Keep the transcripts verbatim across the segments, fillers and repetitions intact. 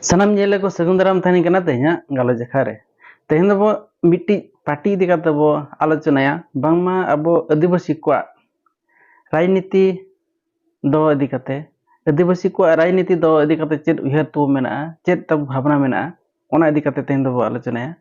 ᱥᱟᱱᱟᱢ ᱧᱮᱞ ᱠᱚ ᱥᱟᱹᱜᱩᱱ ᱫᱟᱨᱟᱢ ᱛᱟᱦᱮᱱ ᱠᱟᱱᱟ ᱛᱮᱦᱮᱧᱟᱜ ᱜᱟᱞᱚᱪ ᱟᱠᱷᱲᱟ ᱨᱮ᱾ ᱛᱮᱦᱮᱧ ᱫᱚᱵᱚ ᱢᱤᱫᱴᱤᱡ ᱯᱟᱨᱴᱤ ᱤᱫᱤ ᱠᱟᱛᱮ ᱵᱚ ᱟᱞᱳᱪᱚᱱᱟᱭᱟ, ᱵᱟᱝᱢᱟ ᱟᱵᱚ ᱟᱹᱫᱤᱵᱟᱹᱥᱤ ᱠᱚᱣᱟᱜ ᱨᱟᱡᱽᱱᱤᱛᱤ ᱫᱚ ᱤᱫᱤ ᱠᱟᱛᱮ, ᱟᱹᱫᱤᱵᱟᱹᱥᱤ ᱠᱚᱣᱟᱜ ᱨᱟᱡᱽᱱᱤᱛᱤ ᱫᱚ ᱤᱫᱤ ᱠᱟᱛᱮ ᱪᱮᱫ ᱩᱭᱦᱟᱹᱨ ᱛᱟᱵᱚ ᱢᱮᱱᱟᱜᱼᱟ, ᱪᱮᱫ ᱛᱟᱵᱚ ᱵᱷᱟᱵᱽᱱᱟ ᱢᱮᱱᱟᱜᱼᱟ, ᱚᱱᱟ ᱤᱫᱤ ᱠᱟᱛᱮ ᱛᱮᱦᱮᱧ ᱫᱚᱵᱚ ᱟᱞᱳᱪᱚᱱᱟᱭᱟ᱾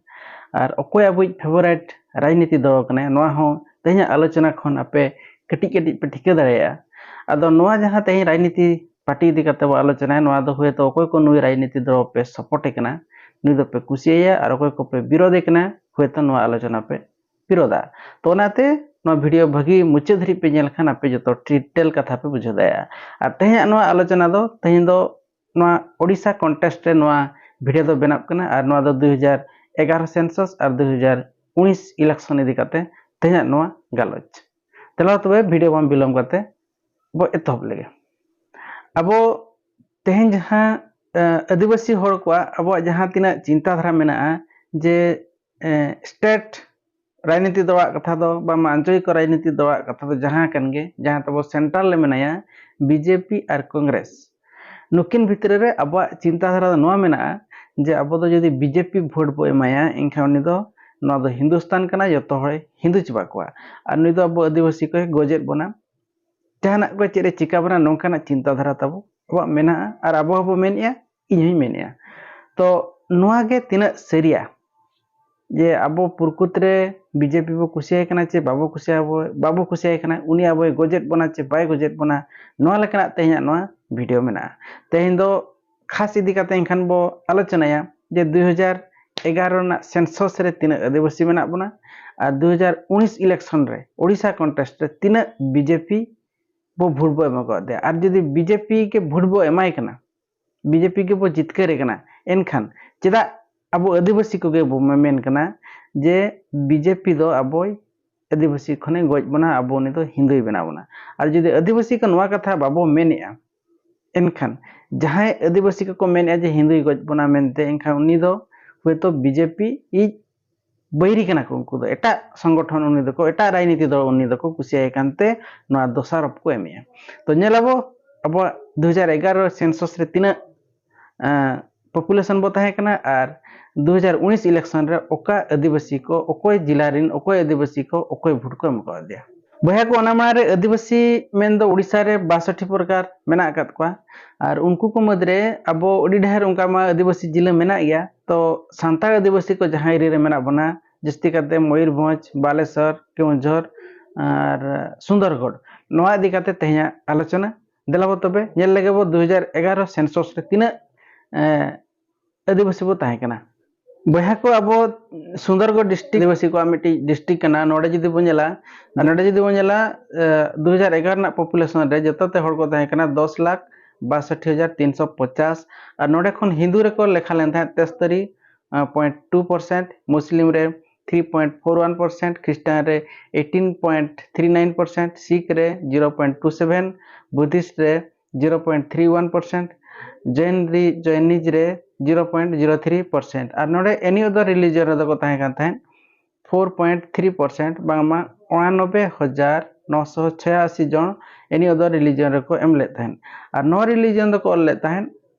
ᱟᱨ ᱚᱠᱚᱭ ᱟᱵᱚᱭᱤᱡ ᱯᱷᱮᱵᱟᱨᱟᱭᱤᱴ ᱨᱟᱡᱽᱱᱤᱛᱤ ᱫᱚᱞ ᱠᱟᱱᱟᱭ, ᱱᱚᱣᱟ ᱦᱚᱸ ᱛᱮᱦᱮᱧᱟᱜ ᱟᱞᱳᱪᱚᱱᱟ ᱠᱷᱚᱱ ᱟᱯᱮ ᱠᱟᱹᱴᱤᱡ ᱠᱟᱹᱴᱤᱡ ᱯᱮ ᱴᱷᱤᱠᱟᱹ ᱫᱟᱲᱮᱭᱟᱜᱼᱟ᱾ ᱟᱫᱚ ᱱᱚᱣᱟ ᱡᱟᱦᱟᱸ ᱛᱮᱦᱮᱧ ᱨᱟᱡᱽᱱᱤᱛᱤ ᱯᱟᱨᱴᱤ ᱤᱫᱤ ᱠᱟᱛᱮ ᱵᱚ ᱟᱞᱳᱪᱚᱱᱟᱭᱟ, ᱱᱚᱣᱟ ᱫᱚ ᱦᱳᱭᱛᱳ ᱚᱠᱚᱭ ᱠᱚ ᱱᱩᱭ ᱨᱟᱡᱽᱱᱤᱛᱤ ᱫᱚᱞ ᱯᱮ ᱥᱟᱯᱳᱨᱴ ᱮ ᱠᱟᱱᱟ, ᱱᱩᱭ ᱫᱚᱯᱮ ᱠᱩᱥᱤᱭᱟᱭᱟ, ᱟᱨ ᱚᱠᱚᱭ ᱠᱚᱯᱮ ᱵᱤᱨᱳᱫᱷ ᱮ ᱠᱟᱱᱟ, ᱦᱳᱭᱛᱳ ᱱᱚᱣᱟ ᱟᱞᱳᱪᱚᱱᱟ ᱯᱮ ᱵᱤᱨᱳᱫᱷᱟ᱾ ᱛᱚ ᱚᱱᱟᱛᱮ ᱱᱚᱣᱟ ᱵᱷᱤᱰᱤᱭᱳ ᱵᱷᱟᱹᱜᱤ ᱢᱩᱪᱟᱹᱫ ᱫᱷᱟᱹᱨᱤᱡ ᱯᱮ ᱧᱮᱞ ᱠᱷᱟᱱ ᱟᱯᱮ ᱡᱚᱛᱚ ᱰᱤᱴᱮᱞ ᱠᱟᱛᱷᱟ ᱯᱮ ᱵᱩᱡᱷᱟᱹᱣ ᱫᱟᱲᱮᱭᱟᱜᱼᱟ᱾ ᱟᱨ ᱛᱮᱦᱮᱧᱟᱜ ᱱᱚᱣᱟ ᱟᱞᱳᱪᱚᱱᱟ ᱫᱚ, ᱛᱮᱦᱮᱧ ᱫᱚ ᱱᱚᱣᱟ ᱳᱰᱤᱥᱟ ᱠᱚᱱᱴᱮᱥᱴ ᱨᱮ ᱱᱚᱣᱟ ᱵᱷᱤᱰᱤᱭᱳ ᱫᱚ ᱵᱮᱱᱟᱜ ᱠᱟᱱᱟ, ᱟᱨ ᱱᱚᱣᱟ ᱫᱚ ᱫᱩ ᱦᱟᱡᱟᱨ ᱮᱜᱟᱨᱚ ᱥᱮᱱᱥᱟᱥ ᱟᱨ ᱫᱩ ᱦᱟᱡᱟᱨ ᱩᱱᱤᱥ ᱤᱞᱮᱠᱥᱚᱱ ᱤᱫᱤ ᱠᱟᱛᱮ ᱛᱮᱦᱮᱧᱟᱜ ᱱᱚᱣᱟ ᱜᱟᱞᱚᱪ᱾ ᱛᱮᱞᱟ ᱛᱚᱵᱮ ᱵᱷᱤᱰᱤᱭᱳ ᱵᱟᱝ ᱵᱤᱞᱚᱢ ᱠᱟᱛᱮ ᱵᱚ ᱮᱛᱚᱦᱚᱵ ᱞᱮᱜᱮ᱾ ᱟᱵᱚ ᱛᱮᱦᱮᱧ ᱡᱟᱦᱟᱸ, ᱮ, ᱟᱹᱫᱤᱵᱟᱹᱥᱤ ᱦᱚᱲ ᱠᱚᱣᱟᱜ ᱟᱵᱚᱣᱟᱜ ᱡᱟᱦᱟᱸ ᱛᱤᱱᱟᱹᱜ ᱪᱤᱱᱛᱟᱫᱷᱟᱨᱟ ᱢᱮᱱᱟᱜᱼᱟ, ᱡᱮ, ᱮ, ᱥᱴᱮᱴ ᱨᱟᱡᱽᱱᱤᱛᱤ ᱫᱚᱞᱟᱜ ᱠᱟᱛᱷᱟ ᱫᱚ, ᱵᱟᱝᱢᱟ ᱟᱧᱪᱚᱞᱤᱠ ᱨᱟᱡᱽᱱᱤᱛᱤ ᱫᱚᱞᱟᱜ ᱠᱟᱛᱷᱟ ᱫᱚ ᱡᱟᱦᱟᱸ ᱠᱟᱱ ᱜᱮ, ᱡᱟᱦᱟᱸ ᱛᱟᱵᱚ ᱥᱮᱱᱴᱨᱟᱞ ᱨᱮ ᱢᱮᱱᱟᱭᱟ ᱵᱤᱡᱮᱯᱤ ᱟᱨ ᱠᱚᱝᱜᱨᱮᱥ, ᱱᱩᱠᱤᱱ ᱵᱷᱤᱛᱨᱤ ᱨᱮ ᱟᱵᱚᱣᱟᱜ ᱪᱤᱱᱛᱟᱫᱷᱟᱨᱟ ᱫᱚ ᱱᱚᱣᱟ ᱢᱮᱱᱟᱜᱼᱟ ᱡᱮ ᱟᱵᱚ ᱫᱚ ᱡᱩᱫᱤ ᱵᱤᱡᱮᱯᱤ ᱵᱷᱳᱴ ᱵᱚ ᱮᱢᱟᱭᱟ, ᱮᱱᱠᱷᱟᱱ ᱩᱱᱤ ᱫᱚ, ᱱᱚᱣᱟ ᱫᱚ ᱦᱤᱱᱫᱩᱥᱛᱟᱱ ᱠᱟᱱᱟ, ᱡᱚᱛᱚ ᱦᱚᱲᱮ ᱦᱤᱱᱫᱩ ᱪᱟᱵᱟ ᱠᱚᱣᱟ, ᱟᱨ ᱱᱩᱭ ᱫᱚ ᱟᱵᱚ ᱟᱹᱫᱤᱵᱟᱹᱥᱤ ᱠᱚᱭ ᱜᱚᱡᱮᱫ ᱵᱚᱱᱟ, ᱡᱟᱦᱟᱱᱟᱜ ᱠᱚ ᱪᱮᱫ ᱮ ᱪᱤᱠᱟ ᱵᱚᱱᱟ, ᱱᱚᱝᱠᱟᱱᱟᱜ ᱪᱤᱱᱛᱟᱫᱷᱟᱨᱟ ᱛᱟᱵᱚ ᱟᱵᱚᱣᱟᱜ ᱢᱮᱱᱟᱜᱼᱟ᱾ ᱟᱨ ᱟᱵᱚ ᱦᱚᱸᱵᱚ ᱢᱮᱱᱮᱫᱼᱟ, ᱤᱧ ᱦᱚᱧ ᱢᱮᱱᱮᱫᱼᱟ᱾ ᱛᱚ ᱱᱚᱣᱟ ᱜᱮ ᱛᱤᱱᱟᱹᱜ ᱥᱟᱹᱨᱤᱭᱟ ᱡᱮ ᱟᱵᱚ ᱯᱩᱨᱠᱩᱛ ᱨᱮ ᱵᱤᱡᱮᱯᱤ ᱵᱚ ᱠᱩᱥᱤᱭᱟᱭ ᱠᱟᱱᱟ ᱪᱮ ᱵᱟᱵᱚ ᱠᱩᱥᱤᱭᱟᱵᱚ-, ᱵᱟᱵᱚ ᱠᱩᱥᱤᱭᱟᱭ ᱠᱟᱱᱟ, ᱩᱱᱤ ᱟᱵᱚᱭ ᱜᱚᱡᱮᱫ ᱵᱚᱱᱟ ᱪᱮ ᱵᱟᱭ ᱜᱚᱡᱮᱫ ᱵᱚᱱᱟ, ᱱᱚᱣᱟ ᱞᱮᱠᱟᱱᱟᱜ ᱛᱮᱦᱮᱧᱟᱜ ᱱᱚᱣᱟ ᱵᱷᱤᱰᱤᱭᱳ ᱢᱮᱱᱟᱜᱼᱟ᱾ ᱛᱮᱦᱮᱧ ᱫᱚ ᱠᱷᱟᱥ ᱤᱫᱤ ᱠᱟᱛᱮ ᱮᱱᱠᱷᱟᱱ ᱵᱚ ᱟᱞᱳᱪᱚᱱᱟᱭᱟ ᱡᱮ ᱫᱩᱭ ᱦᱟᱡᱟᱨ ᱮᱜᱟᱨᱚ ᱨᱮᱱᱟᱜ ᱥᱮᱱᱥᱚᱥ ᱨᱮ ᱛᱤᱱᱟᱹᱜ ᱟᱹᱫᱤᱵᱟᱹᱥᱤ ᱢᱮᱱᱟᱜ ᱵᱚᱱᱟ, ᱟᱨ ᱫᱩᱭ ᱦᱟᱡᱟᱨ ᱩᱱᱤᱥ ᱤᱞᱮᱠᱥᱚᱱ ᱨᱮ ᱳᱰᱤᱥᱟ ᱠᱚᱱᱴᱮᱥᱴ ᱨᱮ ᱛᱤᱱᱟᱹᱜ ᱵᱤᱡᱮᱯᱤ ᱵᱚ ᱵᱷᱳᱴ ᱵᱚ ᱮᱢᱟ ᱠᱟᱣᱫᱮᱭᱟ᱾ ᱟᱨ ᱡᱩᱫᱤ ᱵᱤᱡᱮᱯᱤ ᱜᱮ ᱵᱷᱳᱴ ᱵᱚ ᱮᱢᱟᱭ ᱠᱟᱱᱟ, ᱵᱤᱡᱮᱯᱤ ᱜᱮᱵᱚ ᱡᱤᱛᱠᱟᱹᱨᱮ ᱠᱟᱱᱟ, ᱮᱱᱠᱷᱟᱱ ᱪᱮᱫᱟᱜ ᱟᱵᱚ ᱟᱹᱫᱤᱵᱟᱹᱥᱤ ᱠᱚᱜᱮ ᱵᱚ ᱢᱮᱢᱮᱱ ᱠᱟᱱᱟ ᱡᱮ ᱵᱤᱡᱮᱯᱤ ᱫᱚ ᱟᱵᱚᱭ ᱟᱹᱫᱤᱵᱟᱹᱥᱤ ᱠᱷᱚᱱᱮ ᱜᱚᱡ ᱵᱚᱱᱟ, ᱟᱵᱚ ᱩᱱᱤ ᱫᱚ ᱦᱤᱱᱫᱩᱭ ᱵᱮᱱᱟᱣ ᱵᱚᱱᱟ? ᱟᱨ ᱡᱩᱫᱤ ᱟᱹᱫᱤᱵᱟᱹᱥᱤ ᱠᱚ ᱱᱚᱣᱟ ᱠᱟᱛᱷᱟ ᱵᱟᱵᱚ ᱢᱮᱱᱮᱜᱼᱟ, ᱮᱱᱠᱷᱟᱱ ᱡᱟᱦᱟᱸᱭ ᱟᱹᱫᱤᱵᱟᱹᱥᱤ ᱠᱚᱠᱚ ᱢᱮᱱᱮᱜᱼᱟ ᱡᱮ ᱦᱤᱱᱫᱩᱭ ᱜᱚᱡ ᱵᱚᱱᱟ ᱢᱮᱱᱛᱮ, ᱮᱱᱠᱷᱟᱱ ᱩᱱᱤ ᱫᱚ ᱦᱳᱭᱛᱳ ᱵᱤᱡᱮᱯᱤ ᱤᱡ ᱵᱟᱹᱭᱨᱤ ᱠᱟᱱᱟ ᱠᱚ, ᱩᱱᱠᱩ ᱫᱚ ᱮᱴᱟᱜ ᱥᱚᱝᱜᱚᱴᱷᱚᱱ, ᱩᱱᱤ ᱫᱚᱠᱚ, ᱮᱴᱟᱜ ᱨᱟᱡᱽᱱᱤᱛᱤ ᱫᱚᱞ ᱩᱱᱤ ᱫᱚᱠᱚ ᱠᱩᱥᱤᱭᱟᱭ ᱠᱟᱱᱛᱮ ᱱᱚᱣᱟ ᱫᱚᱥᱟᱨᱚᱯ ᱠᱚ ᱮᱢᱮᱜᱼᱟ᱾ ᱛᱚ ᱧᱮᱞ ᱟᱵᱚ ᱟᱵᱚᱣᱟᱜ ᱫᱩ ᱦᱟᱡᱟᱨ ᱮᱜᱟᱨᱚ ᱥᱮᱱᱥᱚᱥ ᱨᱮ ᱛᱤᱱᱟᱹᱜ, ᱮᱸ, population ᱵᱚ ᱛᱟᱦᱮᱸ ᱠᱟᱱᱟ, ᱟᱨ ᱫᱩ ᱦᱟᱡᱟᱨ ᱩᱱᱤᱥ election ᱨᱮ ᱚᱠᱟ ᱟᱹᱫᱤᱵᱟᱹᱥᱤ ᱠᱚ, ᱚᱠᱚᱭ ᱡᱮᱞᱟ ᱨᱮᱱ ᱚᱠᱚᱭ ᱟᱹᱫᱤᱵᱟᱹᱥᱤ ᱠᱚ ᱚᱠᱚᱭ vote ᱠᱚ ᱮᱢ ᱟᱠᱟᱫᱮᱭᱟ᱾ ᱵᱚᱭᱦᱟ ᱠᱚ, ᱚᱱᱟ ᱢᱟᱲᱟᱝ ᱨᱮ ᱟᱹᱫᱤᱵᱟᱹᱥᱤ ᱢᱮᱱᱫᱚ ᱳᱰᱤᱥᱟ ᱨᱮ ᱵᱟᱥᱚᱴᱴᱤ ᱯᱨᱚᱠᱟᱨ ᱢᱮᱱᱟᱜ ᱟᱠᱟᱫ ᱠᱚᱣᱟ, ᱟᱨ ᱩᱱᱠᱩ ᱠᱚ ᱢᱩᱫᱽᱨᱮ ᱟᱵᱚ ᱟᱹᱰᱤ ᱰᱷᱮᱨ ᱚᱱᱠᱟ ᱢᱟ ᱟᱹᱫᱤᱵᱟᱹᱥᱤ ᱡᱤᱞᱟᱹ ᱢᱮᱱᱟᱜ ᱜᱮᱭᱟ᱾ ᱛᱚ ᱥᱟᱱᱛᱟᱲ ᱟᱹᱫᱤᱵᱟᱹᱥᱤ ᱠᱚ ᱡᱟᱦᱟᱸ area ᱨᱮ ᱢᱮᱱᱟᱜ ᱵᱚᱱᱟ, ᱡᱟᱹᱥᱛᱤ ᱠᱟᱛᱮ ᱢᱚᱭᱩᱨᱵᱷᱚᱸᱡᱽ, ᱵᱟᱞᱮᱥᱚᱨ, ᱠᱮᱣᱚᱱᱡᱷᱚᱨ ᱟᱨ ᱥᱩᱱᱫᱚᱨᱜᱚᱲ, ᱱᱚᱣᱟ ᱤᱫᱤ ᱠᱟᱛᱮ ᱛᱮᱦᱮᱧᱟᱜ ᱟᱞᱳᱪᱚᱱᱟ᱾ ᱫᱮᱞᱟ ᱵᱚ ᱛᱚᱵᱮ ᱧᱮᱞ ᱞᱮᱜᱮ ᱵᱚ ᱫᱩ ᱦᱟᱡᱟᱨ ᱮᱜᱟᱨᱚ census ᱨᱮ ᱛᱤᱱᱟᱹᱜ, ᱮ, ᱟᱹᱫᱤᱵᱟᱹᱥᱤ ᱵᱚ ᱛᱟᱦᱮᱸ ᱠᱟᱱᱟ᱾ ᱵᱚᱭᱦᱟ ᱠᱚ, ᱟᱵᱚ ᱥᱩᱱᱫᱚᱨᱜᱚᱲ district ᱟᱹᱫᱤᱵᱟᱹᱥᱤ ᱠᱚᱣᱟᱜ ᱢᱤᱫᱴᱤᱡ district ᱠᱟᱱᱟ᱾ ᱱᱚᱰᱮ ᱡᱩᱫᱤ ᱵᱚ ᱧᱮᱞᱟ, ᱟᱨ ᱱᱚᱰᱮ ᱡᱩᱫᱤ ᱵᱚ ᱧᱮᱞᱟ, ᱮ, ᱫᱩ ᱦᱟᱡᱟᱨ ᱮᱜᱟᱨᱚ ᱨᱮᱱᱟᱜ population ᱨᱮ ᱡᱚᱛᱚ ᱛᱮ ᱦᱚᱲ ᱠᱚ ᱛᱟᱦᱮᱸ ᱠᱟᱱᱟ ᱫᱚᱥ ᱞᱟᱠᱷ ᱵᱟᱥᱚᱴᱴᱤ ᱦᱟᱡᱟᱨ ᱛᱤᱱᱥᱚ ᱯᱚᱪᱟᱥ, ᱟᱨ ᱱᱚᱰᱮ ᱠᱷᱚᱱ ᱦᱤᱱᱫᱩ ᱨᱮᱠᱚ ᱞᱮᱠᱷᱟ ᱞᱮᱱ ᱛᱟᱦᱮᱸᱫ ᱛᱮᱥᱛᱟᱨᱤ point two percent, ᱢᱩᱥᱞᱤᱢ ᱨᱮ three point four one percent, ᱠᱷᱨᱤᱥᱴᱟᱱ ᱨᱮ eighteen point three nine percent, ᱥᱤᱠᱷ ᱨᱮ zero point two seven, ᱵᱩᱫᱷᱤᱥᱴ ᱨᱮ zero point three one percent, ᱡᱚᱭᱱ ᱨᱤ-, ᱡᱚᱭᱱᱤᱡᱽ ᱨᱮ zero point zero three percent, ᱟᱨ ᱱᱚᱰᱮ any other religion ᱨᱮᱫᱚ ᱠᱚ ᱛᱟᱦᱮᱸ ᱠᱟᱱ ᱛᱟᱦᱮᱸᱫ four point three percent, ᱵᱟᱝᱢᱟ ᱚᱲᱟᱱᱚᱵᱵᱳᱭ ᱦᱟᱡᱟᱨ ᱱᱚᱥᱚ ᱪᱷᱚᱭᱟᱥᱤ ᱡᱚᱱ any other religion ᱨᱮᱠᱚ ᱮᱢ ᱞᱮᱫ ᱛᱟᱦᱮᱸᱫ᱾ ᱟᱨ ᱱᱚᱣᱟ religion ᱫᱚᱠᱚ ᱚᱞ ᱞᱮᱫ ᱛᱟᱦᱮᱸᱫ,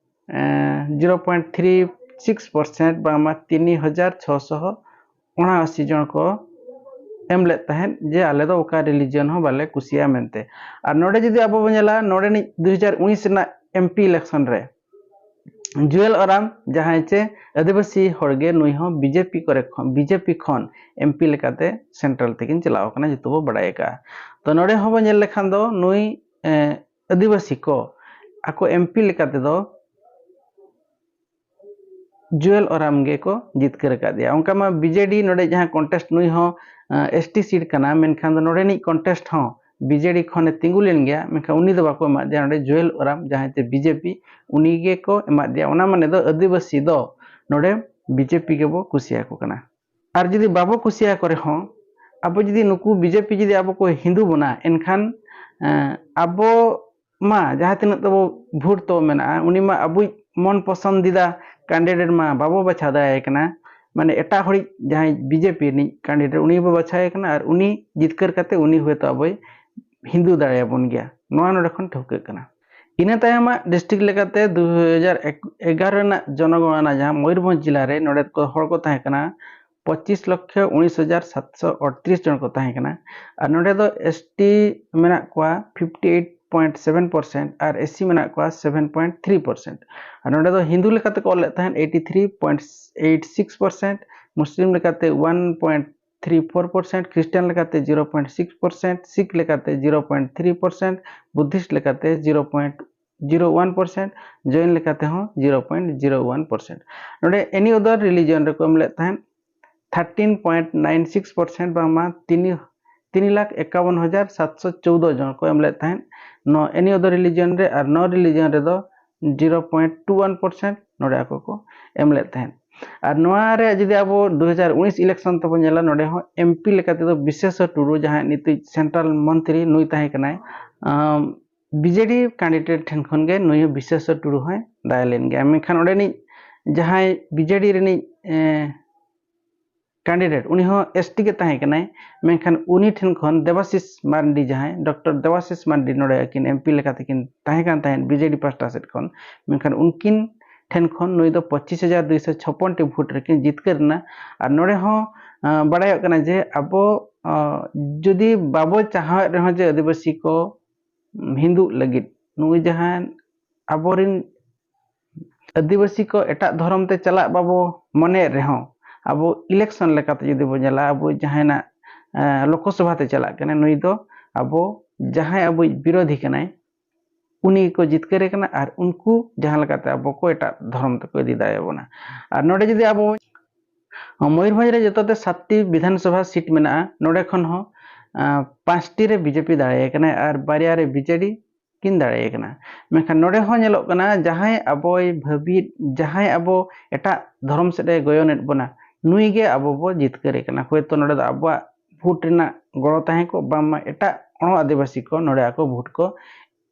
ᱮᱸ, zero point three six percent, ᱵᱟᱝᱢᱟ ᱛᱤᱱ ᱦᱟᱡᱟᱨ ᱪᱷᱚᱥᱚ ᱚᱱᱟᱥᱤ ᱡᱚᱱ ᱠᱚ ᱮᱢ ᱞᱮᱫ ᱛᱟᱦᱮᱸᱫ ᱡᱮ ᱟᱞᱮ ᱫᱚ ᱚᱠᱟ religion ᱦᱚᱸ ᱵᱟᱞᱮ ᱠᱩᱥᱤᱭᱟᱜᱼᱟ ᱢᱮᱱᱛᱮ᱾ ᱟᱨ ᱱᱚᱰᱮ ᱡᱩᱫᱤ ᱟᱵᱚ ᱵᱚᱱ ᱧᱮᱞᱟ, ᱱᱚᱰᱮᱱᱤᱡ ᱫᱩ ᱦᱟᱡᱟᱨ ᱩᱱᱤᱥ ᱨᱮᱱᱟᱜ MP election ᱨᱮ ᱡᱩᱭᱮᱞ ᱳᱨᱟᱢ, ᱡᱟᱦᱟᱸᱭ ᱪᱮ ᱟᱹᱫᱤᱵᱟᱹᱥᱤ ᱦᱚᱲᱜᱮ, ᱱᱩᱭ ᱦᱚᱸ BJP ᱠᱚᱨᱮ ᱠᱷᱚᱱ, BJP ᱠᱷᱚᱱ MP ᱞᱮᱠᱟᱛᱮ central ᱛᱮᱠᱤᱱ ᱪᱟᱞᱟᱣ ᱟᱠᱟᱱᱟ, ᱡᱚᱛᱚ ᱵᱚ ᱵᱟᱲᱟᱭ ᱟᱠᱟᱫᱼᱟ᱾ ᱛᱚ ᱱᱚᱰᱮ ᱦᱚᱸᱵᱚ ᱧᱮᱞ ᱞᱮᱠᱷᱟᱱ ᱫᱚ ᱱᱩᱭ, ᱮ, ᱟᱹᱫᱤᱵᱟᱹᱥᱤ ᱠᱚ ᱟᱠᱚ MP ᱞᱮᱠᱟ ᱛᱮᱫᱚ ᱡᱩᱭᱮᱞ ᱳᱨᱟᱢ ᱜᱮᱠᱚ ᱡᱤᱛᱠᱟᱹᱨ ᱟᱠᱟᱫᱮᱭᱟ᱾ ᱚᱱᱠᱟ ᱢᱟ BJD ᱱᱚᱰᱮ ᱡᱟᱦᱟᱸ contest, ᱱᱩᱭ ᱦᱚᱸ, ᱮ, ST seat ᱠᱟᱱᱟ, ᱢᱮᱱᱠᱷᱟᱱ ᱫᱚ ᱱᱚᱰᱮᱱᱤᱡ contest ᱦᱚᱸ BJD ᱠᱷᱚᱱᱮ ᱛᱤᱸᱜᱩ ᱞᱮᱱ ᱜᱮᱭᱟ, ᱢᱮᱱᱠᱷᱟᱱ ᱩᱱᱤ ᱫᱚ ᱵᱟᱠᱚ ᱮᱢᱟᱫᱮᱭᱟ᱾ ᱱᱚᱰᱮ ᱡᱩᱭᱮᱞ ᱳᱨᱟᱢ, ᱡᱟᱦᱟᱸᱭ ᱛᱮ BJP, ᱩᱱᱤ ᱜᱮᱠᱚ ᱮᱢᱟᱫᱮᱭᱟ᱾ ᱚᱱᱟ ᱢᱟᱱᱮ ᱫᱚ ᱟᱹᱫᱤᱵᱟᱹᱥᱤ ᱫᱚ ᱱᱚᱰᱮ BJP ᱜᱮᱵᱚ ᱠᱩᱥᱤᱭᱟᱠᱚ ᱠᱟᱱᱟ᱾ ᱟᱨ ᱡᱩᱫᱤ ᱵᱟᱵᱚ ᱠᱩᱥᱤᱭᱟᱠᱚ ᱨᱮᱦᱚᱸ, ᱟᱵᱚ ᱡᱩᱫᱤ ᱱᱩᱠᱩ BJP ᱡᱩᱫᱤ ᱟᱵᱚ ᱠᱚ ᱦᱤᱱᱫᱩ ᱵᱚᱱᱟ, ᱮᱱᱠᱷᱟᱱ, ᱮᱸ, ᱟᱵᱚ ᱢᱟ ᱡᱟᱦᱟᱸ ᱛᱤᱱᱟᱹᱜ ᱛᱟᱵᱚ vote ᱛᱟᱵᱚ ᱢᱮᱱᱟᱜᱼᱟ, ᱩᱱᱤ ᱢᱟ ᱟᱵᱚᱭᱤᱡ ᱢᱚᱱ ᱯᱚᱥᱚᱱᱫᱤᱫᱟ candidate ᱢᱟ ᱵᱟᱵᱚ ᱵᱟᱪᱷᱟᱣ ᱫᱟᱲᱮᱭᱟᱭ ᱠᱟᱱᱟ᱾ ᱢᱟᱱᱮ ᱮᱴᱟᱜ ᱦᱚᱲᱤᱡ ᱡᱟᱦᱟᱸᱭ BJP ᱨᱤᱱᱤᱡ candidate, ᱩᱱᱤ ᱵᱚ ᱵᱟᱪᱷᱟᱣᱮ ᱠᱟᱱᱟ ᱟᱨ ᱩᱱᱤ ᱡᱤᱛᱠᱟᱹᱨ ᱠᱟᱛᱮ ᱩᱱᱤ ᱦᱚᱭᱛᱳ ᱟᱵᱚᱭ ᱦᱤᱱᱫᱩ ᱫᱟᱲᱮᱭᱟᱵᱚᱱ ᱜᱮᱭᱟ᱾ ᱱᱚᱣᱟ ᱱᱚᱰᱮ ᱠᱷᱚᱱ ᱴᱷᱟᱹᱣᱠᱟᱹᱜ ᱠᱟᱱᱟ᱾ ᱤᱱᱟᱹ ᱛᱟᱭᱚᱢᱟᱜ ᱰᱤᱥᱴᱨᱤᱠᱴ ᱞᱮᱠᱟᱛᱮ ᱫᱩ ᱦᱟᱡᱟᱨ ᱮᱜᱟᱨᱚ ᱨᱮᱱᱟᱜ ᱡᱚᱱᱚᱜᱚᱬᱱᱟ, ᱡᱟᱦᱟᱸ ᱢᱚᱭᱩᱨᱵᱷᱚᱸᱡᱽ ᱡᱮᱞᱟ ᱨᱮ, ᱱᱚᱰᱮ ᱠᱚ ᱦᱚᱲ ᱠᱚ ᱛᱟᱦᱮᱸ ᱠᱟᱱᱟ ᱯᱚᱸᱪᱤᱥ ᱞᱚᱠᱠᱷᱚ ᱩᱱᱤᱥ ᱦᱟᱡᱟᱨ ᱥᱟᱛᱥᱚ ᱟᱴᱛᱨᱤᱥ ᱡᱚᱱ ᱠᱚ ᱛᱟᱦᱮᱸ ᱠᱟᱱᱟ᱾ ᱟᱨ ᱱᱚᱰᱮ ᱫᱚ ᱮᱥ ᱴᱤ ᱢᱮᱱᱟᱜ ᱠᱚᱣᱟ fifty eight point seven percent ᱟᱨ ᱮᱥ ᱥᱤ ᱢᱮᱱᱟᱜ ᱠᱚᱣᱟ ᱥᱮᱵᱷᱮᱱ ᱯᱚᱭᱮᱱᱴ ᱛᱷᱨᱤ ᱯᱟᱨᱥᱮᱱᱴ᱾ ᱟᱨ ᱱᱚᱰᱮ ᱫᱚ ᱦᱤᱱᱫᱩ ᱞᱮᱠᱟᱛᱮ ᱠᱚ ᱚᱞ ᱞᱮᱫ ᱛᱟᱦᱮᱸᱫ eighty three point eight six percent, Muslim ᱞᱮᱠᱟᱛᱮ one point three four percent, Christian ᱞᱮᱠᱟᱛᱮ zero point six percent, Sikh ᱞᱮᱠᱟᱛᱮ zero point three percent, Buddhist ᱞᱮᱠᱟᱛᱮ zero point zero one percent, Jain ᱞᱮᱠᱟᱛᱮ ᱦᱚᱸ zero point zero one percent. ᱱᱚᱰᱮ ᱮᱱᱤ ᱚᱫᱟᱨ ᱨᱤᱞᱤᱡᱚᱱ ᱨᱮᱠᱚ ᱮᱢ ᱞᱮᱫ ᱛᱟᱦᱮᱸᱫ thirteen point nine six percent, ᱵᱟᱝᱢᱟ ᱛᱤᱱ ᱛᱤᱱ ᱞᱟᱠᱷ ᱮᱠᱟᱣᱚᱱ ᱦᱟᱡᱟᱨ ᱥᱟᱛᱥᱚ ᱪᱳᱣᱫᱚ ᱡᱚᱱ ᱠᱚ ᱮᱢ ᱞᱮᱫ ᱛᱟᱦᱮᱸᱫ᱾ ᱱᱚ ᱮᱱᱤ ᱚᱫᱟᱨ ᱨᱤᱞᱤᱡᱚᱱ ᱨᱮ ᱟᱨ ᱱᱚ ᱨᱤᱞᱤᱡᱚᱱ ᱨᱮᱫᱚ zero point two one percent ᱱᱚᱰᱮ ᱟᱠᱚ ᱠᱚ ᱮᱢ ᱞᱮᱫ ᱛᱟᱦᱮᱸᱫ᱾ ᱟᱨ ᱱᱚᱣᱟ ᱨᱮ ᱡᱩᱫᱤ ᱟᱵᱚ ᱫᱩ ᱦᱟᱡᱟᱨ ᱩᱱᱤᱥ ᱤᱞᱮᱠᱥᱚᱱ ᱛᱮᱵᱚᱱ ᱧᱮᱞᱟ, ᱱᱚᱰᱮ ᱦᱚᱸ ᱮᱢ ᱯᱤ ᱞᱮᱠᱟ ᱛᱮᱫᱚ ᱵᱤᱥᱮᱥᱚᱨ ᱴᱩᱰᱩ, ᱡᱟᱦᱟᱸᱭ ᱱᱤᱛᱚᱜ ᱥᱮᱱᱴᱨᱟᱞ ᱢᱚᱱᱛᱨᱤ, ᱱᱩᱭ ᱛᱟᱦᱮᱸ ᱠᱟᱱᱟᱭ᱾ ᱟᱢ, ᱵᱤ ᱡᱮ ᱰᱤ ᱠᱮᱱᱰᱤᱰᱮᱴ ᱴᱷᱮᱱ ᱠᱷᱚᱱ ᱜᱮ ᱱᱩᱭ ᱦᱚᱸ ᱵᱤᱥᱮᱥᱚᱨ ᱴᱩᱰᱩ ᱦᱚᱸᱭ ᱫᱟᱭᱟ ᱞᱮᱱ ᱜᱮᱭᱟ᱾ ᱢᱮᱱᱠᱷᱟᱱ ᱚᱸᱰᱮᱱᱤᱡ ᱡᱟᱦᱟᱸᱭ ᱵᱤ ᱡᱮ ᱰᱤ ᱨᱤᱱᱤᱡ, ᱮ, ᱠᱮᱱᱰᱤᱰᱮᱴ, ᱩᱱᱤ ᱦᱚᱸ ᱮᱥ ᱴᱤ ᱜᱮ ᱛᱟᱦᱮᱸ ᱠᱟᱱᱟᱭ᱾ ᱢᱮᱱᱠᱷᱟᱱ ᱩᱱᱤ ᱴᱷᱮᱱ ᱠᱷᱚᱱ ᱫᱮᱵᱟᱥᱤᱥ ᱢᱟᱨᱰᱤ, ᱡᱟᱦᱟᱸᱭ ᱰᱚᱠᱴᱚᱨ ᱫᱮᱵᱟᱥᱤᱥ ᱢᱟᱨᱰᱤ ᱱᱚᱰᱮ ᱟᱹᱠᱤᱱ ᱮᱢ ᱯᱤ ᱞᱮᱠᱟᱛᱮ ᱠᱤᱱ ᱛᱟᱦᱮᱸ ᱠᱟᱱ ᱛᱟᱦᱮᱸᱫ ᱵᱤ ᱡᱮ ᱰᱤ ᱯᱟᱦᱴᱟ ᱥᱮᱫ ᱠᱷᱚᱱ, ᱢᱮᱱᱠᱷᱟᱱ ᱩᱱᱠᱤᱱ ᱴᱷᱮᱱ ᱠᱷᱚᱱ ᱱᱩᱭ ᱫᱚ ᱯᱚᱸᱪᱤᱥ ᱦᱟᱡᱟᱨ ᱫᱩᱭᱥᱚ ᱪᱷᱚᱯᱚᱱ ᱴᱤ ᱵᱷᱳᱴ ᱨᱮᱠᱤᱱ ᱡᱤᱛᱠᱟᱹᱨ ᱮᱱᱟ᱾ ᱟᱨ ᱱᱚᱰᱮ ᱦᱚᱸ, ᱟᱸ, ᱵᱟᱲᱟᱭᱚᱜ ᱠᱟᱱᱟ ᱡᱮ ᱟᱵᱚ, ᱟᱸ, ᱡᱩᱫᱤ ᱵᱟᱵᱚ ᱪᱟᱦᱟᱣᱮᱫ ᱨᱮᱦᱚᱸ ᱡᱮ ᱟᱹᱫᱤᱵᱟᱹᱥᱤ ᱠᱚ, ᱩᱢ, ᱦᱤᱱᱫᱩᱜ ᱞᱟᱹᱜᱤᱫ, ᱱᱩᱭ ᱡᱟᱦᱟᱸ ᱟᱵᱚᱨᱤᱱ ᱟᱹᱫᱤᱵᱟᱹᱥᱤ ᱠᱚ ᱮᱴᱟᱜ ᱫᱷᱚᱨᱚᱢ ᱛᱮ ᱪᱟᱞᱟᱜ ᱵᱟᱵᱚ ᱢᱚᱱᱮᱭᱮᱫ ᱨᱮᱦᱚᱸ, ᱟᱵᱚ ᱤᱞᱮᱠᱥᱚᱱ ᱞᱮᱠᱟᱛᱮ ᱡᱩᱫᱤ ᱵᱚ ᱧᱮᱞᱟ, ᱟᱵᱚ ᱡᱟᱦᱟᱸᱭ ᱱᱟᱜ, ᱮᱸ, ᱞᱳᱠᱚᱥᱚᱵᱷᱟ ᱛᱮ ᱪᱟᱞᱟᱜ ᱠᱟᱱᱟᱭ, ᱱᱩᱭ ᱫᱚ ᱟᱵᱚ ᱡᱟᱦᱟᱸᱭ ᱟᱵᱚᱭᱤᱡ ᱵᱤᱨᱳᱫᱷᱤ ᱠᱟᱱᱟᱭ, ᱩᱱᱤ ᱜᱮᱠᱚ ᱡᱤᱛᱠᱟᱹᱨᱮ ᱠᱟᱱᱟ ᱟᱨ ᱩᱱᱠᱩ ᱡᱟᱦᱟᱸ ᱞᱮᱠᱟᱛᱮ ᱟᱵᱚ ᱠᱚ ᱮᱴᱟᱜ ᱫᱷᱚᱨᱚᱢ ᱛᱮᱠᱚ ᱤᱫᱤ ᱫᱟᱲᱮᱭᱟᱵᱚᱱᱟ᱾ ᱟᱨ ᱱᱚᱰᱮ ᱡᱩᱫᱤ ᱟᱵᱚ ᱢᱚᱭᱩᱨᱵᱷᱚᱸᱡᱽ ᱨᱮ ᱡᱚᱛᱚᱛᱮ ᱥᱟᱛᱴᱤ ᱵᱤᱫᱷᱟᱱ ᱥᱚᱵᱷᱟ ᱥᱤᱴ ᱢᱮᱱᱟᱜᱼᱟ, ᱱᱚᱰᱮ ᱠᱷᱚᱱ ᱦᱚᱸ, ᱟᱸ, ᱯᱟᱸᱪᱴᱤ ᱨᱮ ᱵᱤ ᱡᱮ ᱯᱤ ᱫᱟᱲᱮᱭᱟᱭ ᱠᱟᱱᱟᱭ ᱟᱨ ᱵᱟᱨᱭᱟ ᱨᱮ ᱵᱤ ᱡᱮ ᱰᱤ ᱠᱤᱱ ᱫᱟᱲᱮᱭᱟᱭ ᱠᱟᱱᱟ᱾ ᱢᱮᱱᱠᱷᱟᱱ ᱱᱚᱰᱮ ᱦᱚᱸ ᱧᱮᱞᱚᱜ ᱠᱟᱱᱟ, ᱡᱟᱦᱟᱸᱭ ᱟᱵᱚᱭ ᱵᱷᱟᱹᱵᱤ, ᱡᱟᱦᱟᱸᱭ ᱟᱵᱚ ᱮᱴᱟᱜ ᱫᱷᱚᱨᱚᱢ ᱥᱮᱫ ᱮ ᱜᱚᱭᱚᱱᱮᱫ ᱵᱚᱱᱟ, ᱱᱩᱭ ᱜᱮ ᱟᱵᱚ ᱵᱚ ᱡᱤᱛᱠᱟᱹᱨᱮ ᱠᱟᱱᱟ᱾ ᱦᱳᱭᱛᱳ ᱱᱚᱰᱮ ᱫᱚ ᱟᱵᱚᱣᱟᱜ ᱵᱷᱳᱴ ᱨᱮᱱᱟᱜ ᱜᱚᱲᱚ ᱛᱟᱦᱮᱸ ᱠᱚᱜ, ᱵᱟᱝᱢᱟ ᱮᱴᱟᱜ ᱚᱬᱚ ᱟᱹᱫᱤᱵᱟᱹᱥᱤ ᱠᱚ ᱱᱚᱰᱮ ᱟᱠᱚ ᱵᱷᱳᱴ ᱠᱚ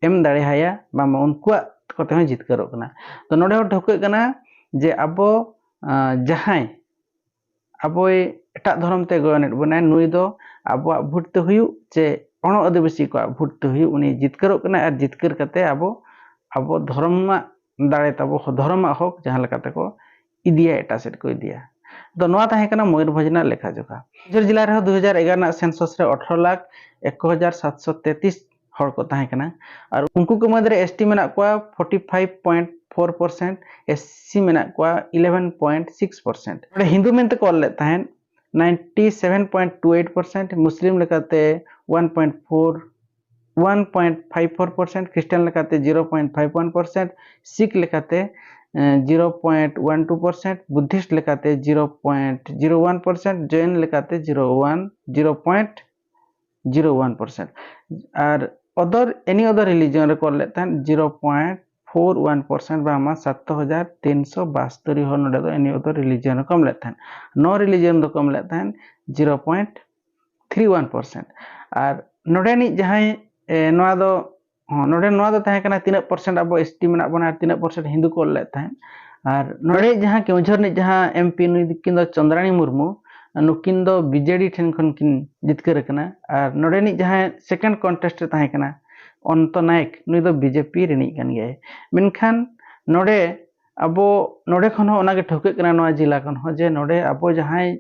ᱮᱢ ᱫᱟᱲᱮ ᱟᱭᱟ, ᱵᱟᱝᱢᱟ ᱩᱱᱠᱩᱣᱟᱜ ᱠᱚᱛᱮ ᱦᱚᱸ ᱡᱤᱛᱠᱟᱹᱨᱚᱜ ᱠᱟᱱᱟ᱾ ᱛᱚ ᱱᱚᱰᱮ ᱦᱚᱸ ᱴᱷᱟᱹᱣᱠᱟᱹᱜ ᱠᱟᱱᱟ ᱡᱮ ᱟᱵᱚ, ᱟᱸ, ᱡᱟᱦᱟᱸᱭ ᱟᱵᱚᱭ ᱮᱴᱟᱜ ᱫᱷᱚᱨᱚᱢ ᱛᱮ ᱜᱚᱭᱚᱱᱮᱫ ᱵᱚᱱᱟᱭ, ᱱᱩᱭ ᱫᱚ ᱟᱵᱚᱣᱟᱜ ᱵᱷᱳᱴ ᱛᱮ ᱦᱩᱭᱩᱜ ᱪᱮ ᱚᱬᱚ ᱟᱹᱫᱤᱵᱟᱹᱥᱤ ᱠᱚᱣᱟᱜ ᱵᱷᱳᱴ ᱛᱮ ᱦᱩᱭᱩᱜ, ᱩᱱᱤ ᱡᱤᱛᱠᱟᱹᱨᱚᱜ ᱠᱟᱱᱟᱭ ᱟᱨ ᱡᱤᱛᱠᱟᱹᱨ ᱠᱟᱛᱮ ᱟᱵᱚ ᱟᱵᱚ ᱫᱷᱚᱨᱚᱢᱟᱜ ᱫᱟᱲᱮ ᱛᱟᱵᱚ, ᱫᱷᱚᱨᱚᱢᱟᱜ ᱦᱚᱠ ᱡᱟᱦᱟᱸ ᱞᱮᱠᱟ ᱛᱮᱠᱚ ᱤᱫᱤᱭᱟ, ᱮᱴᱟᱜ ᱥᱮᱫ ᱠᱚ ᱤᱫᱤᱭᱟ᱾ ᱛᱚ ᱱᱚᱣᱟ ᱛᱟᱦᱮᱸ ᱠᱟᱱᱟ ᱢᱚᱭᱩᱨᱵᱷᱚᱸᱡᱽ ᱨᱮᱱᱟᱜ ᱞᱮᱠᱷᱟ ᱡᱚᱠᱷᱟ᱾ ᱠᱮᱣᱡᱷᱚᱨ ᱡᱮᱞᱟ ᱨᱮᱦᱚᱸ ᱫᱩ ᱦᱟᱡᱟᱨ ᱮᱜᱟᱨᱚ ᱨᱮᱱᱟᱜ census ᱨᱮ ᱟᱴᱷᱨᱚ ᱞᱟᱠᱷ ᱮᱠ ᱦᱟᱡᱟᱨ ᱥᱟᱛᱥᱚ ᱛᱮᱛᱨᱤᱥ ᱦᱚᱲ ᱠᱚ ᱛᱟᱦᱮᱸ ᱠᱟᱱᱟ᱾ ᱟᱨ ᱩᱱᱠᱩ ᱠᱚ ᱢᱩᱫᱽᱨᱮ S T ᱢᱮᱱᱟᱜ ᱠᱚᱣᱟ forty five point four percent, S C ᱢᱮᱱᱟᱜ ᱠᱚᱣᱟ eleven point six percent᱾ ᱱᱚᱰᱮ ᱦᱤᱱᱫᱩ ᱢᱮᱱᱛᱮ ᱠᱚ ᱚᱞ ᱞᱮᱫ ᱛᱟᱦᱮᱸᱫ ninety seven point two eight percent, ᱢᱩᱥᱞᱤᱢ ᱞᱮᱠᱟᱛᱮ one point four, one point five four percent, ᱠᱷᱨᱤᱥᱴᱟᱱ ᱞᱮᱠᱟᱛᱮ zero point five one percent, ᱥᱤᱠᱷ ᱞᱮᱠᱟᱛᱮ zero point one two percent, Buddhist ᱞᱮᱠᱟᱛᱮ zero point zero one percent, ᱡᱚᱭᱱ ᱞᱮᱠᱟᱛᱮ zero one, zero point zero one percent᱾ ᱟᱨ other, any other religion ᱨᱮᱠᱚ ᱚᱞ ᱞᱮᱫ ᱛᱟᱦᱮᱸᱫ zero point four one percent, ᱵᱟᱝᱢᱟ ᱥᱟᱛ ᱦᱟᱡᱟᱨ ᱛᱤᱱᱥᱚ ᱵᱟᱥᱛᱳᱨᱤ ᱦᱚᱲ ᱱᱚᱰᱮ ᱫᱚ any other religion ᱨᱮᱠᱚ ᱮᱢ ᱞᱮᱫ ᱛᱟᱦᱮᱸᱫ᱾ No religion ᱫᱚᱠᱚ ᱮᱢ ᱞᱮᱫ ᱛᱟᱦᱮᱸᱫ zero point three one percent᱾ ᱟᱨ ᱱᱚᱰᱮᱱᱤᱡ ᱡᱟᱦᱟᱸᱭ, ᱮ, ᱱᱚᱣᱟ ᱫᱚ, ᱦᱚᱸ, ᱱᱚᱰᱮ ᱱᱚᱣᱟ ᱫᱚ ᱛᱟᱦᱮᱸ ᱠᱟᱱᱟ ᱛᱤᱱᱟᱹᱜ percent ᱟᱵᱚ S T ᱢᱮᱱᱟᱜ ᱵᱚᱱᱟ ᱟᱨ ᱛᱤᱱᱟᱹᱜ percent ᱦᱤᱱᱫᱩ ᱠᱚ ᱚᱞ ᱞᱮᱫ ᱛᱟᱦᱮᱸᱫ᱾ ᱟᱨ ᱱᱚᱰᱮ ᱡᱟᱦᱟᱸ ᱠᱮᱣᱡᱷᱚᱨ ᱨᱤᱱᱤᱡ ᱡᱟᱦᱟᱸ M P, ᱱᱩᱭ ᱫᱚ ᱠᱤᱱ ᱫᱚ ᱪᱚᱱᱫᱽᱨᱟᱱᱤ ᱢᱩᱨᱢᱩ, ᱱᱩᱠᱤᱱ ᱫᱚ B J D ᱴᱷᱮᱱ ᱠᱷᱚᱱ ᱠᱤᱱ ᱡᱤᱛᱠᱟᱹᱨ ᱟᱠᱟᱱᱟ᱾ ᱟᱨ ᱱᱚᱰᱮᱱᱤᱡ ᱡᱟᱦᱟᱸᱭ second contest ᱨᱮ ᱛᱟᱦᱮᱸ ᱠᱟᱱᱟ, ᱚᱱᱛᱚ ᱱᱟᱭᱮᱠ, ᱱᱩᱭ ᱫᱚ B J P ᱨᱤᱱᱤᱡ ᱠᱟᱱ ᱜᱮᱭᱟᱭ᱾ ᱢᱮᱱᱠᱷᱟᱱ ᱱᱚᱰᱮ ᱟᱵᱚ, ᱱᱚᱰᱮ ᱠᱷᱚᱱ ᱦᱚᱸ ᱚᱱᱟᱜᱮ ᱴᱷᱟᱹᱣᱠᱟᱹᱜ ᱠᱟᱱᱟ, ᱱᱚᱣᱟ ᱡᱮᱞᱟ ᱠᱷᱚᱱ ᱦᱚᱸ, ᱡᱮ ᱱᱚᱰᱮ ᱟᱵᱚ ᱡᱟᱦᱟᱸᱭ,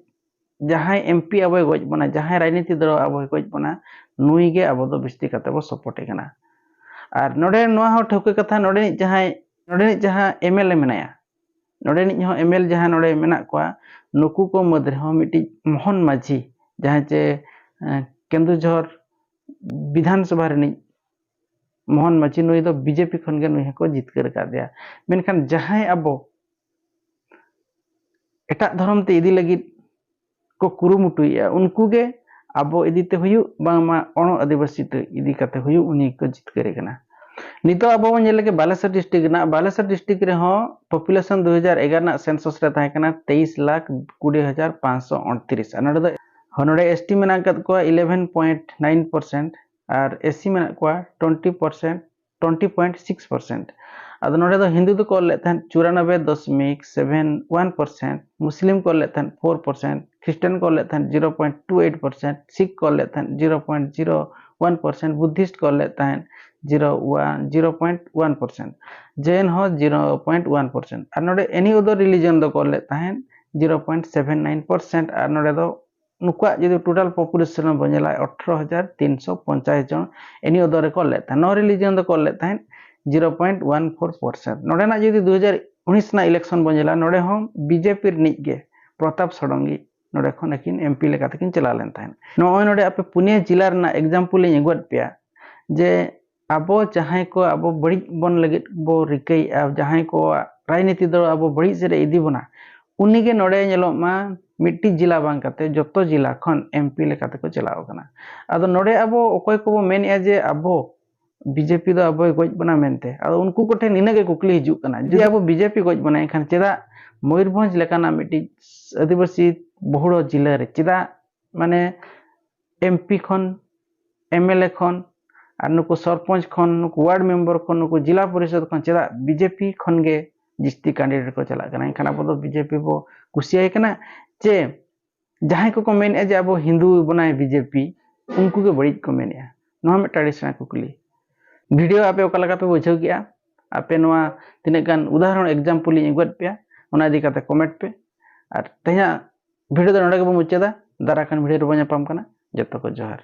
ᱡᱟᱦᱟᱸᱭ M P ᱟᱵᱚᱭ ᱜᱚᱡ ᱵᱚᱱᱟ, ᱡᱟᱦᱟᱸᱭ ᱨᱟᱡᱽᱱᱤᱛᱤ ᱫᱚᱞ ᱟᱵᱚᱭ ᱜᱚᱡ ᱵᱚᱱᱟ, ᱱᱩᱭ ᱜᱮ ᱟᱵᱚ ᱫᱚ ᱵᱤᱥᱛᱤ ᱠᱟᱛᱮ ᱵᱚ support ᱮ ᱠᱟᱱᱟ᱾ ᱟᱨ ᱱᱚᱰᱮ ᱱᱚᱣᱟ ᱦᱚᱸ ᱴᱷᱟᱹᱣᱠᱟᱹ ᱠᱟᱛᱷᱟ, ᱱᱚᱰᱮᱱᱤᱡ ᱡᱟᱦᱟᱸᱭ, ᱱᱚᱰᱮᱱᱤᱡ ᱡᱟᱦᱟᱸ M L A ᱢᱮᱱᱟᱭᱟ, ᱱᱚᱰᱮᱱᱤᱡ ᱦᱚᱸ M L ᱡᱟᱦᱟᱸᱭ ᱱᱚᱰᱮ ᱢᱮᱱᱟᱜ ᱠᱚᱣᱟ, ᱱᱩᱠᱩ ᱠᱚ ᱢᱩᱫᱽ ᱨᱮᱦᱚᱸ ᱢᱤᱫᱴᱤᱡ ᱢᱳᱦᱚᱱ ᱢᱟᱹᱡᱷᱤ, ᱡᱟᱦᱟᱸᱭ ᱪᱮ, ᱮᱸ, ᱠᱮᱱᱫᱩᱡᱷᱚᱨ ᱵᱤᱫᱷᱟᱱ ᱥᱚᱵᱷᱟ ᱨᱤᱱᱤᱡ ᱢᱳᱦᱚᱱ ᱢᱟᱹᱡᱷᱤ, ᱱᱩᱭ ᱫᱚ B J P ᱠᱷᱚᱱ ᱜᱮ ᱱᱩᱭ ᱦᱚᱸᱠᱚ ᱡᱤᱛᱠᱟᱹᱨ ᱟᱠᱟᱫᱮᱭᱟ᱾ ᱢᱮᱱᱠᱷᱟᱱ ᱡᱟᱦᱟᱸᱭ ᱟᱵᱚ ᱮᱴᱟᱜ ᱫᱷᱚᱨᱚᱢ ᱛᱮ ᱤᱫᱤ ᱞᱟᱹᱜᱤᱫ ᱠᱚ ᱠᱩᱨᱩᱢᱩᱴᱩᱭᱮᱫᱼᱟ, ᱩᱱᱠᱩ ᱜᱮ ᱟᱵᱚ ᱤᱫᱤ ᱛᱮ ᱦᱩᱭᱩᱜ, ᱵᱟᱝᱢᱟ ᱚᱬᱚ ᱟᱹᱫᱤᱵᱟᱹᱥᱤ ᱛᱮ ᱤᱫᱤ ᱠᱟᱛᱮ ᱦᱩᱭᱩᱜ, ᱩᱱᱤ ᱜᱮᱠᱚ ᱡᱤᱛᱠᱟᱹᱨᱮ ᱠᱟᱱᱟ᱾ ᱱᱤᱛᱚᱜ ᱟᱵᱚ ᱵᱚᱱ ᱧᱮᱞ ᱞᱮᱜᱮ ᱵᱟᱞᱮᱥᱚᱨ district ᱨᱮᱱᱟᱜ, ᱵᱟᱞᱮᱥᱚᱨ district ᱨᱮᱦᱚᱸ population ᱫᱩ ᱦᱟᱡᱟᱨ ᱮᱜᱟᱨᱚ ᱨᱮᱱᱟᱜ census ᱨᱮ ᱛᱟᱦᱮᱸ ᱠᱟᱱᱟ ᱛᱮᱭᱤᱥ ᱞᱟᱠᱷ ᱠᱩᱲᱤ ᱦᱟᱡᱟᱨ ᱯᱟᱸᱪᱥᱚ ᱩᱱᱛᱨᱤᱥ᱾ ᱟᱨ ᱱᱚᱰᱮ ᱫᱚ, ᱦᱚᱸ, ᱱᱚᱰᱮ S T ᱢᱮᱱᱟᱜ ᱟᱠᱟᱫ ᱠᱚᱣᱟ eleven point nine percent ᱟᱨ S C ᱢᱮᱱᱟᱜ ᱠᱚᱣᱟ twenty percent, twenty point six percent᱾ ᱟᱫᱚ ᱱᱚᱰᱮ ᱫᱚ ᱦᱤᱱᱫᱩ ᱫᱚᱠᱚ ᱚᱞ ᱞᱮᱫ ᱛᱟᱦᱮᱸᱫ ᱪᱩᱨᱟᱱᱚᱵᱵᱳᱭ ᱫᱚᱥᱢᱤᱠ ᱥᱮᱵᱷᱮᱱ ᱳᱣᱟᱱ ᱯᱟᱨᱥᱮᱱᱴ, ᱢᱩᱥᱞᱤᱢ ᱠᱚ ᱚᱞ ᱞᱮᱫ ᱛᱟᱦᱮᱸᱫ four percent, ᱠᱷᱨᱤᱥᱴᱟᱱ ᱠᱚ ᱚᱞ ᱞᱮᱫ ᱛᱟᱦᱮᱸᱫ zero point two eight percent, ᱥᱤᱠᱷ ᱠᱚ ᱚᱞ ᱞᱮᱫ ᱛᱟᱦᱮᱸᱫ zero point zero one percent, Buddhist ᱠᱚ ᱚᱞ ᱞᱮᱫ ᱛᱟᱦᱮᱸᱫ zero one zero point one percent, Jain ᱦᱚᱸ zero point one percent, ᱟᱨ ᱱᱚᱰᱮ any other religion ᱫᱚᱠᱚ ᱚᱞ ᱞᱮᱫ ᱛᱟᱦᱮᱸᱫ zero point seven nine percent, ᱟᱨ ᱱᱚᱰᱮ ᱫᱚ ᱱᱩᱠᱩᱣᱟᱜ ᱡᱩᱫᱤ total population ᱵᱚᱱ ᱧᱮᱞᱟ ᱟᱴᱷᱨᱚ ᱦᱟᱡᱟᱨ ᱛᱤᱱᱥᱚ ᱯᱚᱧᱪᱟᱥ ᱡᱚᱱ any other ᱨᱮᱠᱚ ᱚᱞ ᱞᱮᱫ ᱛᱟᱦᱮᱸᱫ, non religion ᱫᱚᱠᱚ ᱚᱞ ᱞᱮᱫ ᱛᱟᱦᱮᱸᱫ zero point one four percent᱾ ᱱᱚᱰᱮᱱᱟᱜ ᱡᱩᱫᱤ ᱫᱩ ᱦᱟᱡᱟᱨ ᱩᱱᱤᱥ ᱨᱮᱱᱟᱜ election ᱵᱚᱱ ᱧᱮᱞᱟ, ᱱᱚᱰᱮ ᱦᱚᱸ BJP ᱨᱤᱱᱤᱡ ᱜᱮ ᱯᱨᱚᱛᱟᱯ ᱥᱚᱰᱚᱝᱜᱤ ᱱᱚᱰᱮ ᱠᱷᱚᱱ ᱟᱹᱠᱤᱱ MP ᱞᱮᱠᱟ ᱛᱮᱠᱤᱱ ᱪᱟᱞᱟᱣ ᱞᱮᱱ ᱛᱟᱦᱮᱸᱫ᱾ ᱱᱚᱜᱼᱚᱭ ᱱᱚᱰᱮ ᱟᱯᱮ ᱯᱩᱱᱭᱟᱹ ᱡᱤᱞᱟ ᱨᱮᱱᱟᱜ example ᱤᱧ ᱟᱹᱜᱩᱣᱟᱫ ᱯᱮᱭᱟ ᱡᱮ ᱟᱵᱚ ᱡᱟᱦᱟᱸᱭ ᱠᱚ ᱟᱵᱚ ᱵᱟᱹᱲᱤᱡ ᱵᱚᱱ ᱞᱟᱹᱜᱤᱫ ᱵᱚ ᱨᱤᱠᱟᱹᱭᱮᱫᱼᱟ, ᱡᱟᱦᱟᱸᱭ ᱠᱚᱣᱟᱜ ᱨᱟᱡᱽᱱᱤᱛᱤ ᱫᱚ ᱟᱵᱚ ᱵᱟᱹᱲᱤᱡ ᱥᱮᱫ ᱮ ᱤᱫᱤ ᱵᱚᱱᱟ, ᱩᱱᱤᱜᱮ ᱱᱚᱰᱮ ᱧᱮᱞᱚᱜ ᱢᱟ ᱢᱤᱫᱴᱤᱡ ᱡᱮᱞᱟ ᱵᱟᱝ ᱠᱟᱛᱮ ᱡᱚᱛᱚ ᱡᱮᱞᱟ ᱠᱷᱚᱱ MP ᱞᱮᱠᱟ ᱛᱮᱠᱚ ᱪᱟᱞᱟᱣ ᱠᱟᱱᱟ᱾ ᱟᱫᱚ ᱱᱚᱰᱮ ᱟᱵᱚ ᱚᱠᱚᱭ ᱠᱚᱵᱚ ᱢᱮᱱᱮᱫᱼᱟ ᱡᱮ ᱟᱵᱚ BJP ᱫᱚ ᱟᱵᱚᱭ ᱜᱚᱡ ᱵᱚᱱᱟ ᱢᱮᱱᱛᱮ, ᱟᱫᱚ ᱩᱱᱠᱩ ᱠᱚᱴᱷᱮᱱ ᱱᱤᱱᱟᱹᱜ ᱜᱮ ᱠᱩᱠᱞᱤ ᱦᱤᱡᱩᱜ ᱠᱟᱱᱟ, ᱡᱩᱫᱤ ᱟᱵᱚ BJP ᱜᱚᱡ ᱵᱚᱱᱟ, ᱮᱱᱠᱷᱟᱱ ᱪᱮᱫᱟᱜ ᱢᱚᱭᱩᱨᱵᱷᱚᱸᱡᱽ ᱞᱮᱠᱟᱱᱟᱜ ᱢᱤᱫᱴᱤᱡ ᱟᱹᱫᱤᱵᱟᱹᱥᱤ ᱵᱚᱦᱩᱲ ᱡᱮᱞᱟ ᱨᱮ ᱪᱮᱫᱟᱜ ᱢᱟᱱᱮ MP ᱠᱷᱚᱱ, MLA ᱠᱷᱚᱱ, ᱟᱨ ᱱᱩᱠᱩ ᱥᱚᱨᱯᱚᱧᱪ ᱠᱷᱚᱱ, ᱱᱩᱠᱩ ward member ᱠᱷᱚᱱ, ᱱᱩᱠᱩ ᱡᱮᱞᱟ ᱯᱚᱨᱤᱥᱚᱫ ᱠᱷᱚᱱ ᱪᱮᱫᱟᱜ BJP ᱠᱷᱚᱱ ᱜᱮ ᱡᱟᱹᱥᱛᱤ candidate ᱠᱚ ᱪᱟᱞᱟᱜ ᱠᱟᱱᱟ? ᱮᱱᱠᱷᱟᱱ ᱟᱵᱚ ᱫᱚ BJP ᱵᱚ ᱠᱩᱥᱤᱭᱟᱭ ᱠᱟᱱᱟ ᱪᱮ ᱡᱟᱦᱟᱸᱭ ᱠᱚᱠᱚ ᱢᱮᱱᱮᱫᱼᱟ ᱡᱮ ᱟᱵᱚ ᱦᱤᱱᱫᱩ ᱵᱚᱱᱟᱭ BJP, ᱩᱱᱠᱩ ᱜᱮ ᱵᱟᱹᱲᱤᱡ ᱠᱚ ᱢᱮᱱᱮᱫᱼᱟ? ᱱᱚᱣᱟ ᱢᱤᱫᱴᱟᱝ ᱟᱹᱰᱤ ᱥᱮᱬᱟ ᱠᱩᱠᱞᱤ᱾ video ᱟᱯᱮ ᱚᱠᱟ ᱞᱮᱠᱟ ᱯᱮ ᱵᱩᱡᱷᱟᱹᱣ ᱠᱮᱜᱼᱟ? ᱟᱯᱮ ᱱᱚᱣᱟ ᱛᱤᱱᱟᱹᱜ ᱜᱟᱱ ᱩᱫᱟᱦᱚᱨᱚᱱ example ᱤᱧ ᱟᱹᱜᱩᱣᱟᱫ ᱯᱮᱭᱟ, ᱚᱱᱟ ᱤᱫᱤ ᱠᱟᱛᱮ comment ᱯᱮ᱾ ᱟᱨ ᱛᱮᱦᱮᱧᱟᱜ video ᱫᱚ ᱱᱚᱰᱮ ᱜᱮᱵᱚᱱ ᱢᱩᱪᱟᱹᱫᱟ᱾ ᱫᱟᱨᱟᱭ ᱠᱟᱱ video ᱨᱮᱵᱚᱱ ᱧᱟᱯᱟᱢ ᱠᱟᱱᱟ᱾ ᱡᱚᱛᱚ ᱠᱚ ᱡᱚᱦᱟᱨ᱾